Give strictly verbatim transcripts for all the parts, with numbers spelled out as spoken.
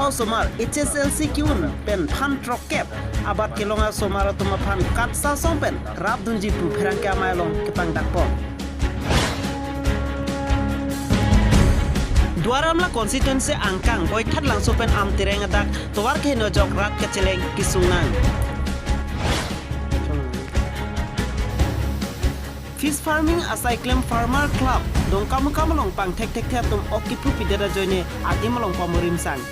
Osomar H S L C ke-un pen phan throkkep abat kelong asomar atum aphan KATSA asong pen rapdunji pu pherangke amei along kepangdakpon. Duar Amla constituency angkang Boithat Langso pen Amtereng adak tovar keheno ajok rat kacheleng kesung nang. Fish farming asai klem Farmer Club Dongkamukam along pangthekthekthe atum ok kiphu pidet ajoine adim along pamurim sang.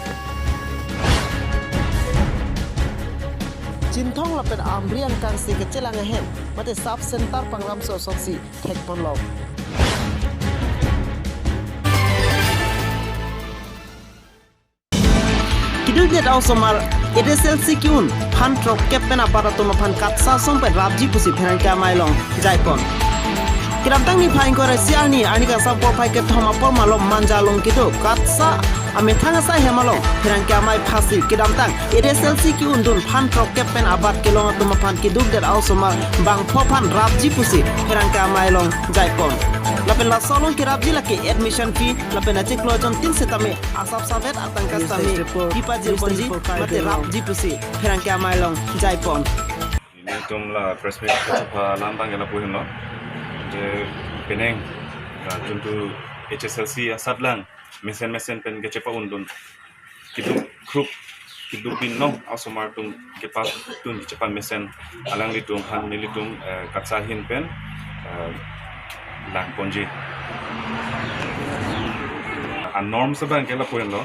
Chinthong lapen Amri angkangsi kachelang ahem mate sub center pangram so asoksi thekponlong. Kedukdet a-osomar H S L C ke-un phan throkkep pen abat atum aphan KATSA asong pen rapji pusi pherangke amei along jaipon. Kedamtang niphai ingkoi ra isi arni, arni kangsam porphai kethom apor malom Manja along kedo KATSA amethang asai hem along pherangke amei aphasi kedamtang H S L C ke-undun phan throkkep pen abat kelong atum aphan kedukdet a-osomar bangpho aphan rapji pusi pherangke amei along jaipon. Lapen laso along kerapji lake admission fee lapen achiklo ajon tin setame asap savet atangka setame kipajirponji mate rapji pusi pherangke amei along jaipon. Nelitum la press meet kachepha alam abang lapu henlo. Je penang, ah, juntu H S L C asatlang mesen mesen pen kachepa-undun keduk krup keduk binong a-osomar atum kepatun kachepa mesen alanglitum aphan nelitum, eh, KATSA ahin pen, eh, langponji. A-norms abang ke lapu henlo.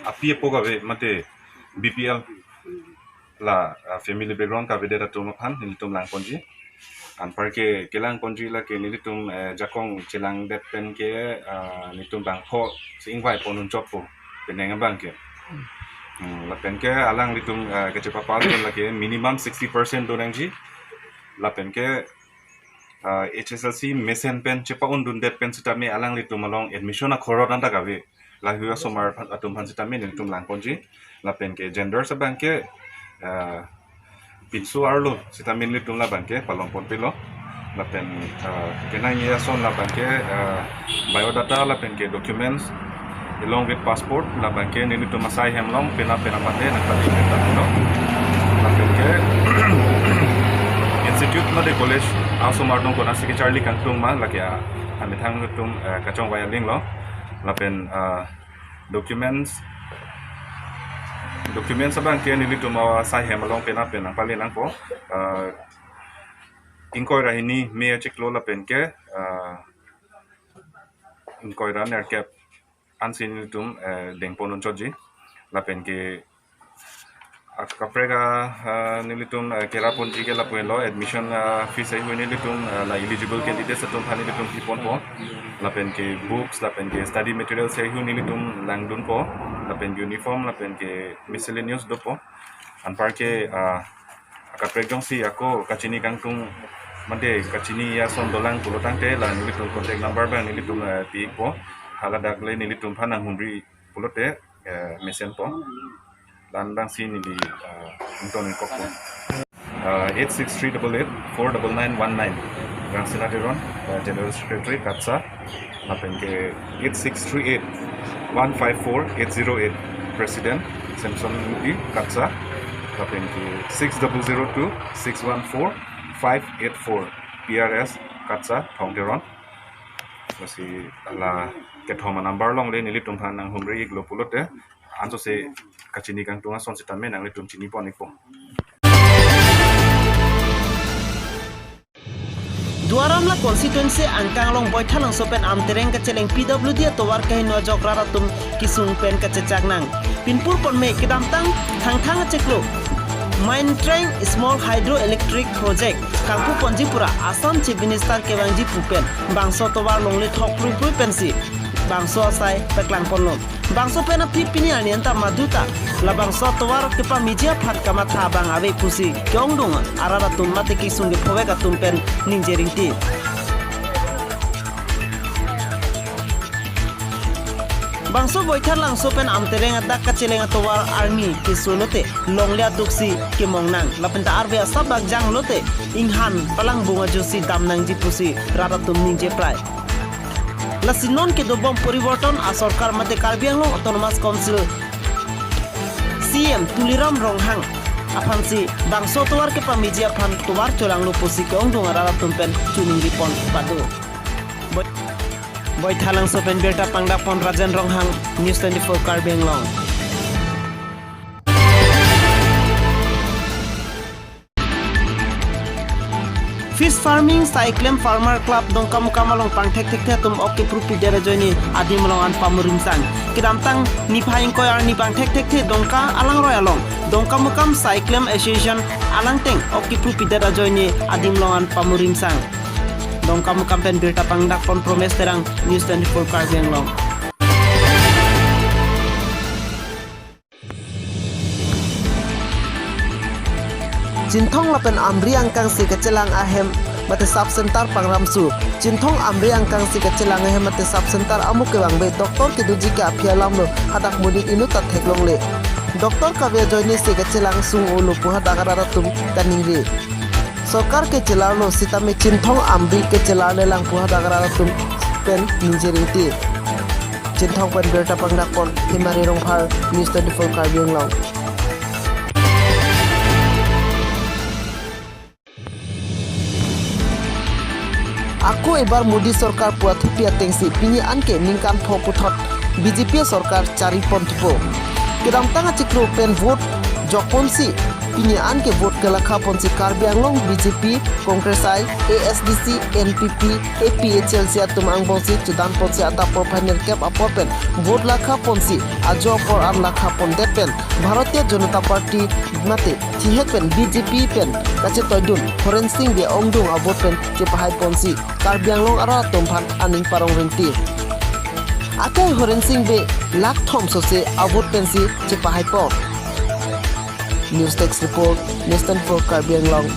Api apo kave mate B P L la, ah, family background kavedet atum aphan nelitum langponji. Anparke kelangponji lake nelitum, eh, jakong chelangdet pen ke, ah, nelitum bangpho si ingvaipon unchotpo penang abang ke. Hmm, lapen ke alanglitum, eh, kachepa-undun lake minimum sixty percent donangji. Lapen ke, ah, H S L C mesen pen chepa-undundet pen setame alanglitum along admission akhorot anta kave. Lahei asomar aphan, atum aphan setame nelitum langponji. Lapen ke genders abang ke, ah, pinso arlo setame nelitum labang ke palongponpilo. Lapen, ah, kenangji ason labang ke, ah, biodata lapen ke documents along with passport labang ke nelitum asai hem along pena pena mate nangpali pena pilo. Lapen ke institute mate college a-osomar atum konatsi kacharli kangtung ma lake, ah, amethang atum, ah, kachongvai aling lo. Lapen, ah, documents, documents abang ke nelitum asai hem along pena pena nangpali nangpo. Ah, ingkoi ra hini May achiklo lapen ke, ah, ingkoi ra nerkep ansi nelitum, eh, dengpon unchotji. Lapen ke akaprek a, ah, nelitum, eh, keraponji ke lapu henlo admission, ah, fees aheihui nelitum, ah, la eligible candidates atum aphan nelitum piponpo. Lapen ke books, lapen ke study materials aheihui nelitum langdunpo. Lapen uniform, lapen ke miscellaneous dopo. Anparke, ah, akaprek jongsi ako kachini kangtung mate kachini ason dolang pulo tangte la nelitum contact number abang nelitum, eh, pipo. Haladak le nelitum aphan nanghumri pulote, eh, mesenpo. La-an abangsi neli, eh, ington ingkokpo. Eh, eight six three double eight four double nine one nine. Rangsina Teron, eh, General Secretary, KATSA. Lapen ke eight six three eight one five four eight zero eight, President Samson Ingti, KATSA. Lapen ke six double zero two six one four five eight four, P R S, KATSA, Thong Teron. Lasi la kethom a-number along le nelitum aphan nanghumri iklo pulote ansose kachini kangtung ason setame nanglitum chinipon ikpo. Duar Amla constituency angkang along Boithat Langso pen Amtereng kacheleng P W D atovar kaheno ajok rat atum kesung pen kachechak nang. Pinpur ponme kedamtang Thangthang achiklo Maintreng Small Hydroelectric Project kangpuponji pura Assam Chief Minister kevangji pu pen bangso atovar longle thok pruipui pensi bangso asai paklangponlo. Bangso pen aphi pini arni anta maduta labangso atovar kepameji aphan kamatha abang ave pusi ke-ongdung arat atum mate kesung kephovek atum pen ningje ringti. Bangso Boithat Langso pen Amtereng adak kacheleng atovar arni keso lote longle aduksi kemong nang. Lapen ta arve asap bak jang lote inghan palangbung ajosi dam nangji pusi rat atum ningje prai. Lasi non kedobom poriborton asorkar mate Karbi Anglong Autonomous Council C E M Tuliram Ronghang aphansi bangso tovar kepameji aphan tovar cholanglo pusi ke-ongdung arat atum pen choningri pon pado. Boi-, Boithalangso pen birta pangdak pon Rajen Ronghang, News twenty-four Karbi Anglong. Fish farming, Saiklem Farmer Club Dongkamukam along pangthek thekthe atum ok kepru pidet ajoine adim along an pamurimsang. Kedamtang niphai ingkoi arni pangthek thekthe Dongka alangroi along Dongkamukam Saiklem Association alangteng ok kepru pidet ajoine adim along an pamurimsang. Dongkamukam pen birta pangdak pon Promes Terang, News twenty-four Karbi Anglong. Chinthong lapen Amri angkangsi kachelang ahem mate sub center pangram su. Chinthong Amri angkangsi kachelang ahem mate sub center amuk kevangve doctor kedoji ke aphi alamlo hadak monit inut ta theklongle. Doctor kave ajoinesi kachelang sung-olo pu hadak arat atum kaningri. Sorkar ke chelarlo sitame Chinthong Amri ke chelarle lang pu hadak arat atum pen ningje ringti. Chinthong pen birta pangdak pon Himari Rongphar, News twenty-four Karbi Anglong. Ako ebar Modi sorkar pu athupi atengsi pini anke ningkan pho puthot B J P sorkar chari pon thupo. Kedamtang achiklo pen vote jok ponsi pini anke vote kelakha ponsi Karbi Anglong B J P, Congress I, A S D C, N P P, A P H L C atum angbongsi chudan ponsi adap porphai nerkep apor pen vote lakha ponsi ajo apor an lakha pondet pen Bharatiya Janata Party mate thihek pen B J P pen kachetoidun Horen Sing Bey ongdung avote pen chepahai ponsi Karbi Anglong arat atum aphan aning parong ringti. Akai Horen Sing Bey lakh thom sose avote pensi chepahai pon. News Desk Report, News twenty-four Karbi Anglong.